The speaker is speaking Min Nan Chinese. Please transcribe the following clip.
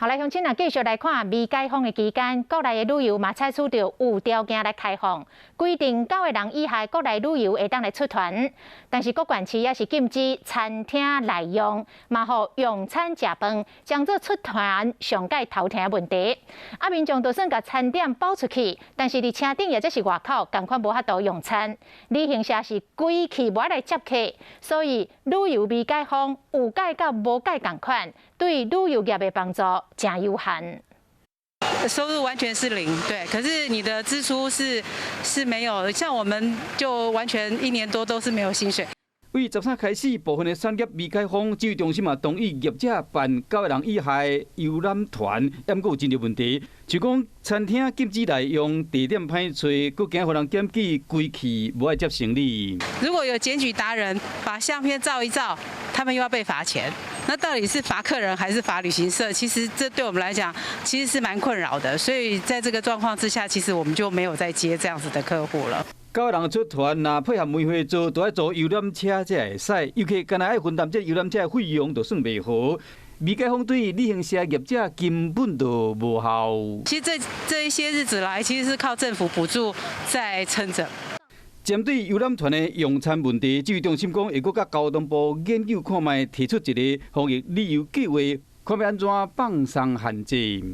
好來，鄉親啊，繼續來看未解封的期間，國內的旅遊嘛採取著有條件來開放，規定九個人以下國內旅遊會當來出團，但是各縣市也是禁止餐廳內用，嘛予用餐食飯，將做出團上蓋頭疼問題。啊，民眾就算共餐點包出去，但是佇車頂抑者是外口，仝款無法度用餐。旅行社是規氣無愛來接客，所以旅遊未解封，有解佮無解仝款，對旅遊業的幫助誠有限。收入完全是零，對。可是你的支出是沒有，像我們就完全一年多都是沒有薪水。對13開始，部分的產業未解封，指揮中心嘛同意業者辦九個人以下的遊覽團，毋過有真濟問題，就講餐廳禁止內用，地點歹揣，閣驚予人檢舉，規氣無愛接生理。如果有檢舉達人把相片照一照，他們又要被罰錢。那到底是罰客人還是罰旅行社？其實這對我們來講，其實是蠻困擾的。所以在這個狀況之下，其實我們就沒有再接這樣子的客戶了。九個人出團，若配合媒會做，都愛租遊覽車才會使。遊客干焦愛分擔這遊覽車的費用，就算袂好。未解封對旅行社業者根本就無效。其實這一些日子來，其實是靠政府補助在撐着。針對遊覽團的用餐問題，指揮中心講會閣佮交通部研究看覓，提出一个防疫旅遊計畫，看欲按怎放鬆限制。